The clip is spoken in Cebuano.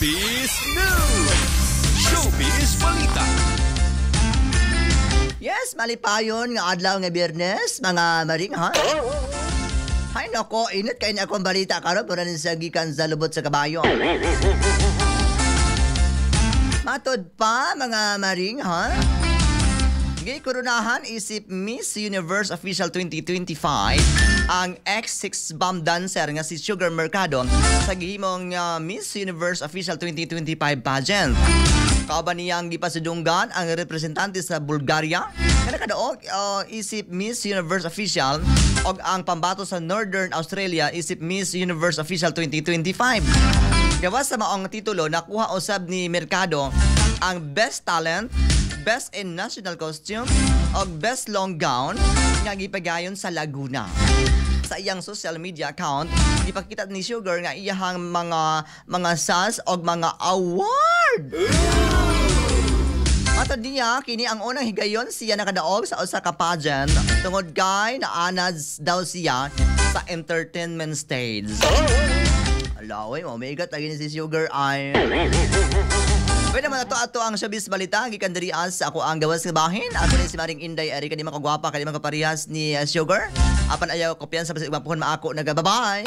Showbiz News! Showbiz Balita! Yes, malipayon nga adlaw nga Biyernes, mga maring, ha? Hay nako, init kay ni akong balita karon pero ni sa gikan sa lubot sa kabayo. Matod pa, mga maring, ha? Gikoronahan isip Miss Universe Official 2025 ang ex-six bomb dancer nga si Sugar Mercado sa gihimong Miss Universe Official 2025 pageant. Kauban niyang gipasidunggan ang representante sa Bulgaria nga nakadaog isip Miss Universe Official og ang pambato sa Northern Australia isip Miss Universe Official 2025. Gawas sa maong titulo, nakuha usab ni Mercado ang Best Talent, Best in National Costume og Best Long Gown nga gipagayon sa Laguna. Sa iyang social media account, gipakita ni Sugar nga iyahang mga sash og mga award. Matod niya, kini ang unang higayon siya nakadaog sa usa ka pageant tungod kay naanad daw siya sa entertainment stage. Ala, oy, mamigat lagi ni si Sugar ay. Pwede naman ato ato ang showbiz balita gikan diri sa ako ang gawas nga bahin. Ako ni si Maring Inday Erika, di man kagwapa, kay di man kaparehas ni Sugar. Apan ayaw kopyan sa basig puhon maako naga. Bye-bye.